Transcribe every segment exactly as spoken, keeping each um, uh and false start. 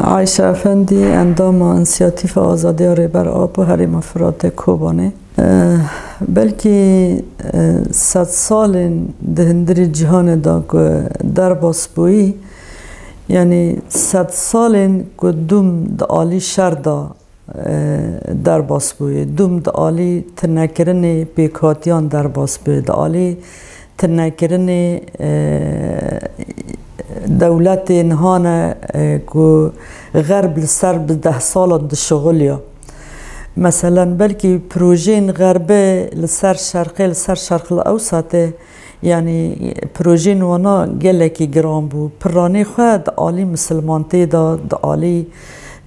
Ayşe Efendî, endama Însiyatîfa Azadiya Rêber Apo Herêma Firatê Kobanê. Eh, belkî, eh, sedsalên di hundirê cîhanê de ku derbas bûyî, yanî sedsalên ku dûm di alî şer de, eh, derbas bûyî, dûm di alî tinekirinê pêkhatiyan derbas bûyî, di alî tinekirinê, eh, dewletê niha ne, eh, ku Xerb li ser bi deh salan dişixuliya. Meselen, belkî projeyên Xerbê li ser Şerqê, li ser Şerq li Ewsatê, yanî projeyên wana gelekî giran bû. Piranê xwe di alî misilmantê de, di alî,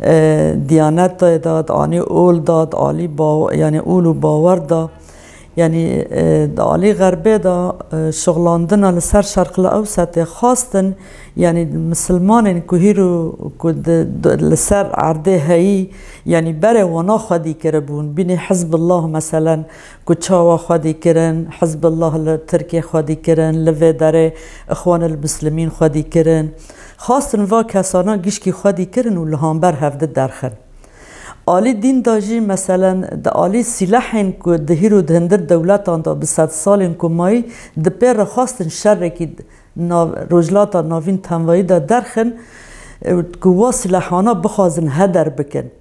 e, diyanetê de, di alî ol de, di alî baw-, yanî ol û bawer de, yanî, e, di alî Xerbê de, e, şixulandina li ser Şerq li Ewsatê xwestin, yanî misilmanên ku hîro ku di, di, li ser erdê heyî, yanî berê wana xwedî kiribûn. Bînî Hizbullah meselen ku çawa xwedî kirin, Hizbullah li Tirkê xwedî kirin, li vê derê Ixwanil Muslimîn xwedî kirin. Xwestin va kesana gişkî xwedî kirin û li hamber hevdi derxin. Alî dîn de jî, meselen, di alî sîlehên ku di hîr û di hindir dewletan de bi sedsalên ku mayî, di pê re xwestin şerekî nav-, Rojhilata Navîn tenvayî de derxin, e, ku wa sîlehana bixwazin heder bikin.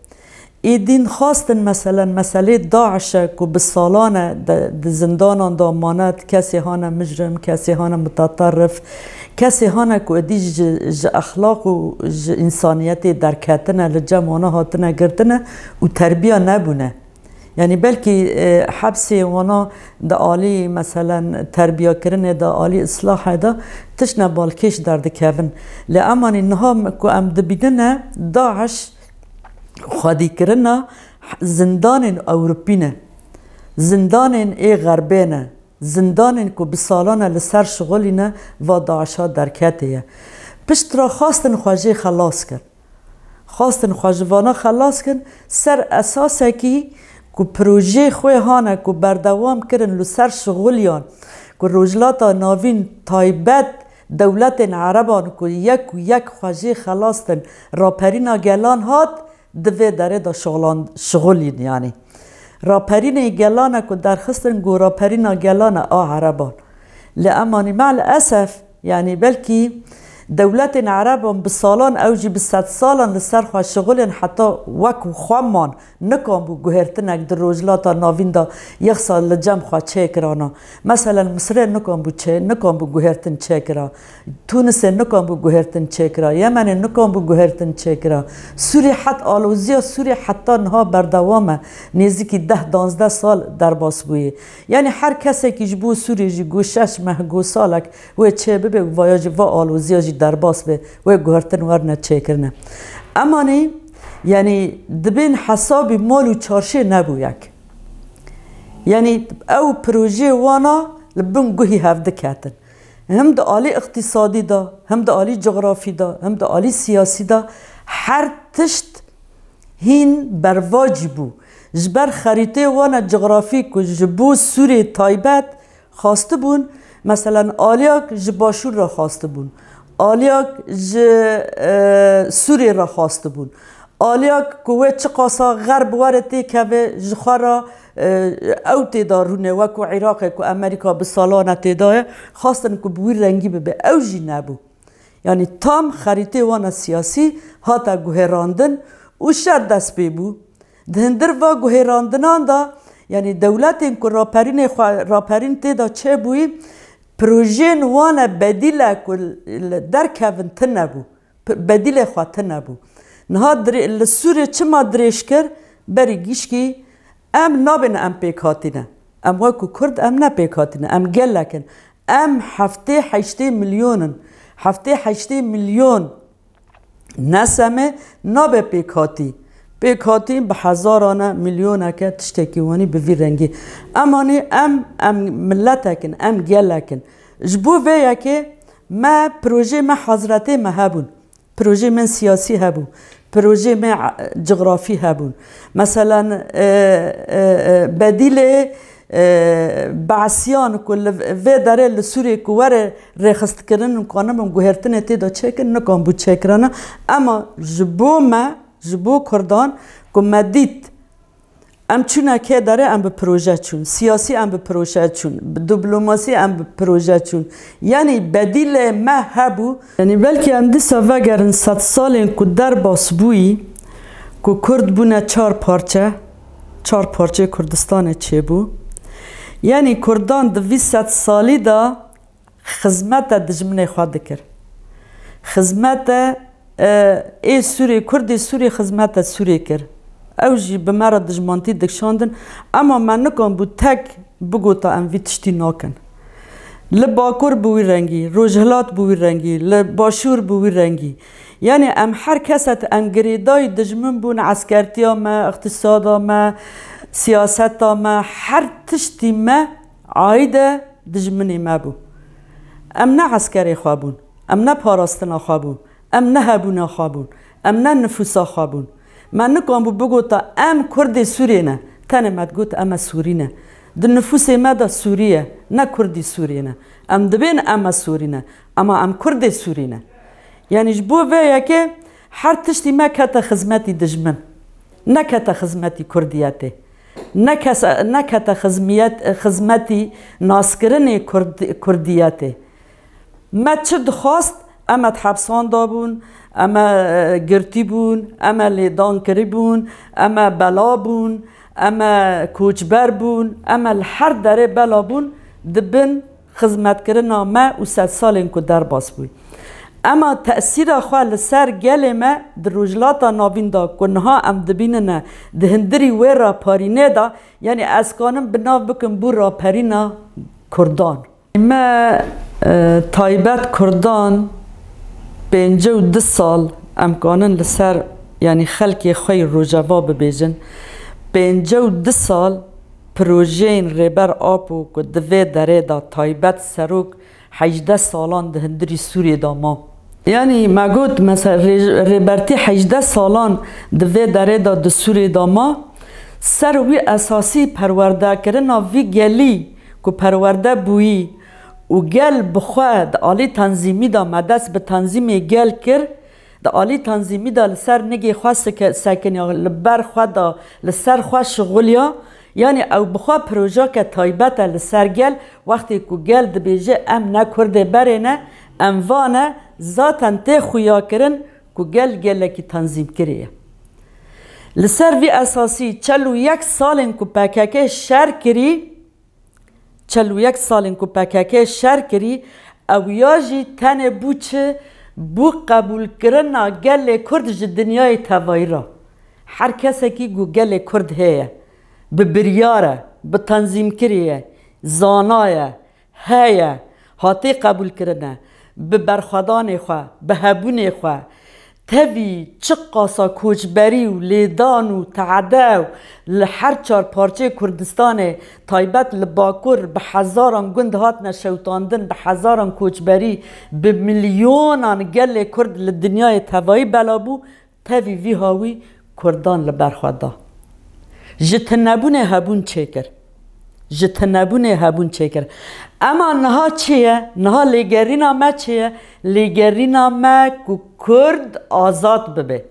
Ê dîn xwestin, meselen, meselê DAIŞ e ku bi salan e de, di zindanan de mane, kesê hane mijrim, kesê hane mutaterrif, kesê hane ku êdî ji, ji exlaq û ji însaniyetê derketine, li cem wana hatine girtine û terbiya nebûne. Yanî belkî, e, hepsê wana di alî, meselen, terbiyakirinê de, alî islahê de tiştine balkêş derdikevin. Lê emanî niha ku em dibînine, DAIŞ xwedîkirina zindanên Ewropî ne. Zindanên ê Xerbê ne. Zindanên ku bi salan e li ser şixulîne, va DAIŞa derketê ye. Piştre xwestin xwe jê xelas kin. Xwestin xwe ji vana xelas kin, ser esasekî ku projeyê xwe hane ku berdewam kirin li ser şixuliyan, ku Rojhilata Navîn taybet dewletên Ereban ku yek û yek xwe jê xelastin, raperîna gelan hat, di vê derê de şixulan-, şixulîn, yanî. Raperînê gelan e ku derxistin ku raperîna gelan e a Ereban. Lê emanî, me'l esef, yanî belkî dewletên Ereban bi salan, ew jî bi sedsalan li ser xwe şixulên, heta wek xwe man, nikan bû guhertinek di Rojhilata Navîn de yeksa li cem xwe çêkirana. Meselen, Misirê nikan bû çê-, nikan bû guhertin çêkira. Tunisê nikan bû guhertin çêkira, Yemenê nikan bû guhertin çêkira. Sûrî het aloziya Sûrî heta niha berdewam e. Nêzîkî deh danzdeh sal derbas bûye. Yanî her kesekî ji bo Sûrî jî go şeş meh, go salek wê çê bibe û vaya jî va aloziya jî derbas be, wê guhertin werne çêkirine. Emanî, yanî dibên hesabî mal û çarşê nebû yek. Yanî ew projeyê wana li bin guhî hev diketin. Him di alî îqtîsadî de, him di alî cografî de, him di alî siyasî de her tişt hîn bervacî bû. Ji ber xerîtê wana cografî ku ji bo Sûrê taybet xwastibûn, meselen, aliyak ji başûr re xwastibûn, aliyak ji, e, Sûrê re xwastibûn. Aliyak ku wê çiqasa xerb were têkeve, ji xwe re, e, ew tê de rûne, wekû Iraqê ku Amerîka bi salan e tê de ye, xwestin ku bi wî rengî bibe. Ew jî nebû. Yanî tam xerîtê wana siyasî hate guhêrandin û şer dest pê bû. Di hindir va guhêrandinan de, yanî dewletên ku raperînê xwe, raperîn tê de çêbûyî, projeyên wane bedîle ku li derkevin tune bû. P-, bedîlê xwe tune bû. Niha dirê-, li Sûrê çima dirêj kir? Berî gişkî em nabên em pêk hatîne. Em wekû Kurd em ne pêk hatîne. Em gelek in. Em heftê heştê milyon in. Heftê heştê milyon neseme nabe pêk hatî. Pêk hatî bi hezaran e, milyoneke tiştekî wanî bi vî rengî. Emanî em, em miletek in, em gelek in. Ji bo vê yekê me, projeyê me, hazretê me hebûn. Projeyê me siyasî hebû. Projeyê me, e, cografî hebûn. Meselen, e, e, e, bedîlê, e, Beesiyan ku li vê derê li Sûriyê ku were rêxistkirin û kanibin guhertinê tê de çêkin, nikan bû çêkirana. Ema ji bo me, ji bo Kurdan ku me dît, em çûne kê derê, em bi proje çûn. Siyasî em bi proje çûn. Bi diplomasî em bi proje çûn. Yanî bedîlê me hebû. Yanî belkî em dîsa vegerin sed salên ku derbas bûyî, ku Kurd bûne çar parçe, çar parçeyê Kurdistanê çêbû. Yanî Kurdan di vî sed salî de xizmete dijminê xwe dikir. Xizmete, e, ê Sûrê, Kurdê Sûrê xizmete Sûrê kir. Ew jî bi me re dijmantî dikişandin, ema me nikan bû tek bigota em vî tiştî nakin. Li Bakur bi wî rengî, Rojhilat bi wî rengî, li Başûr bi wî rengî. Yanî em her keset em girêdayî dijmin bûn, eskertiya me, îqtîsada me, siyaseta me, her tiştî me aîde dijminê me bû. Em ne eskerê xwe bûn, em ne parastina xwe bûn, em ne hebûna xwe bûn, em ne nifûsa xwe bûn. Me nikan bû bigota em Kurdê Sûrê ne. Tenê me digot em e Sûrî ne. Di nifûsê me de Sûrî ye, ne Kurdî Sûrê ne. Em dibên em e Sûrî ne. Ema em Kurdê Sûrî ne. Yanî ji bo vê yekê her tiştî me kete xizmetî dijmin. Nekete xizmetî Kurdiyetê. Nekese-, nekete xizmiyet-, xizmetî naskirinê Kurd-, Kurdiyetê. Me çi dixwast, em e di hepsan de bûn, em e, e, girtî bûn, em e lêdan kirî bûn, em e bela bûn, em e koçber bûn, em e li her derê bela bûn, di bin xizmetkirina me û sed salên ku derbas bûyî. Ema tesîra xwe li ser gelê me di Rojhilata Navîn de ku niha em dibînine di hundirî wê raparînê de, yanî ez kanim bi nav bikim bû raperîna Kurdan. Me, e, taybet Kurdan pêncî û du sal em kanin li ser, yanî xelkê xwe yê Rojava bibêjin. Pêncî û du sal projeyên Rêber Apo ku di vê derê de taybet serok hejdeh salan di hundirî Sûriyê de ma. Yanî me got, mesela, rê-, Rêbertî hejdeh salan di vê derê de di Sûriyê de ma, ser wî esasî perwerdekirina vî gelî ku perwerde bûyî û gel bi xwe di alî tenzîmî de me dest bi tenzîmê gel kir, di alî tenzîmî de li ser nigê xwe sike-, sekiniya, li ber xwe da, li ser xwe şixuliya, yanî ew bi xwe projeke taybet e li ser gel, wextê ku gel dibêje, em ne Kurdê berê ne, em va ne, zaten tê xuyakirin ku gel gelekî tenzîmkirî ye. Li ser vî esasî çel û yek salên ku P K K şer kirî, çel û yek salên ku P K K şer kirî, ew ya jî tenê bû çi? Bû qebûlkirina gelê Kurd ji dinyayê tevayî re. Her kesekî ku gelê Kurd heye, bi biryar e, bi tenzîmkirî ye, zana ye, heye, hatê qebûlkirine, bi berxwedanê xwe, bi hebûnê xwe, tevî çiqasa koçberî û lêdan û teade û li her çar parçeyê Kurdistanê, taybet li Bakur, bi hezaran gund hatine şewitandin, bi hezaran koçberî, bi milyonan gelê Kurd li dinyayê tevayî bela bû, tevî vî hawî Kurdan li ber xwe da. Ji tinebûnê hebûn çêkir. Ji tinebûnê hebûn çêkir. Ema niha çi ye? Niha lêgerîna me çi ye? Lêgerîna me ku Kurd azad bibe.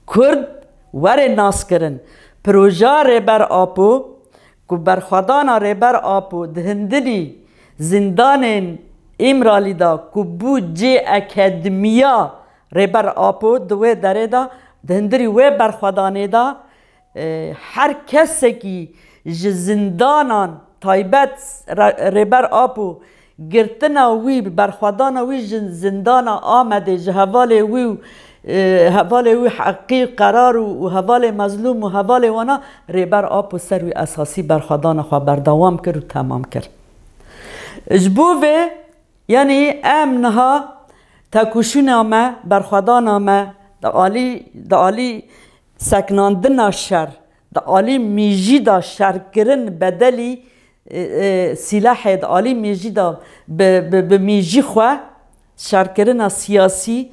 Kurd were naskirin. Proja Rêber Apo, ku berxwedana Rêber Apo di hindinî zindanên Îmralî de ku bû cê akademiya Rêber Apo, di wê derê de, di hundirî wê berxwedanê de, e, her kesekî ji zindanan taybet Re-, Rêber Apo girtina wî, berxwedana wî ji zindana Amedê, ji hevalê wî û, e, hevalê wî Heqî Qerar û, û hevalê Mezlûm û hevalê wana Rêber Apo ser wî esasî berxwedana xwe berdewam kir û temam kir. Ji bo vê, yanî em niha tekoşîna me, berxwedana me, di alî, di alî seknandina şer, di alî mîjî de şerkirin bedelî, e, e, sîlehê, di alî mîjî de bi, bi, bi mîjî xwe şerkirina siyasî,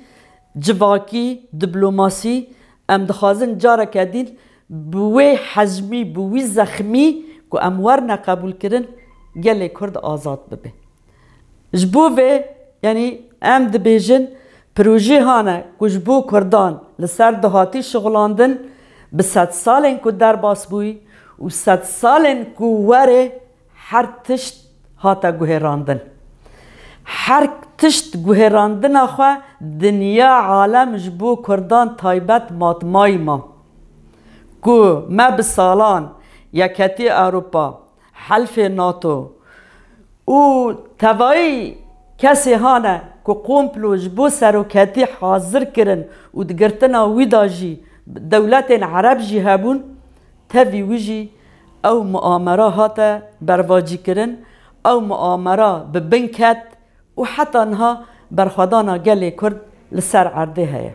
civakî, diplomasî, em dixwazin careke din bi wê hecmî, bi wî zexmî ku em werne qebûlkirin, gelê Kurd azad bibe. Ji bo vê, yanî em dibêjin, projê hane ku ji bo Kurdan li ser dihatî şixulandin, bi sedsalên ku derbas bûyî û sedsalên ku werê her tişt hate guhêrandin. Her tişt guhêrandina xwe dinya alem ji bo Kurdan taybet matmayî ma. Ku me bi salan Yeketî Ewropa, Helfê NATO û tevayî kesê hane ku komplo ji bo seroketî hazir kirin û di girtina wî de jî dewletên Ereb jî hebûn, tevî wî jî ew muamera hate bervacîkirin, ew muamera bi bin ket û heta niha berxwedana gelê Kurd li ser erdê heye.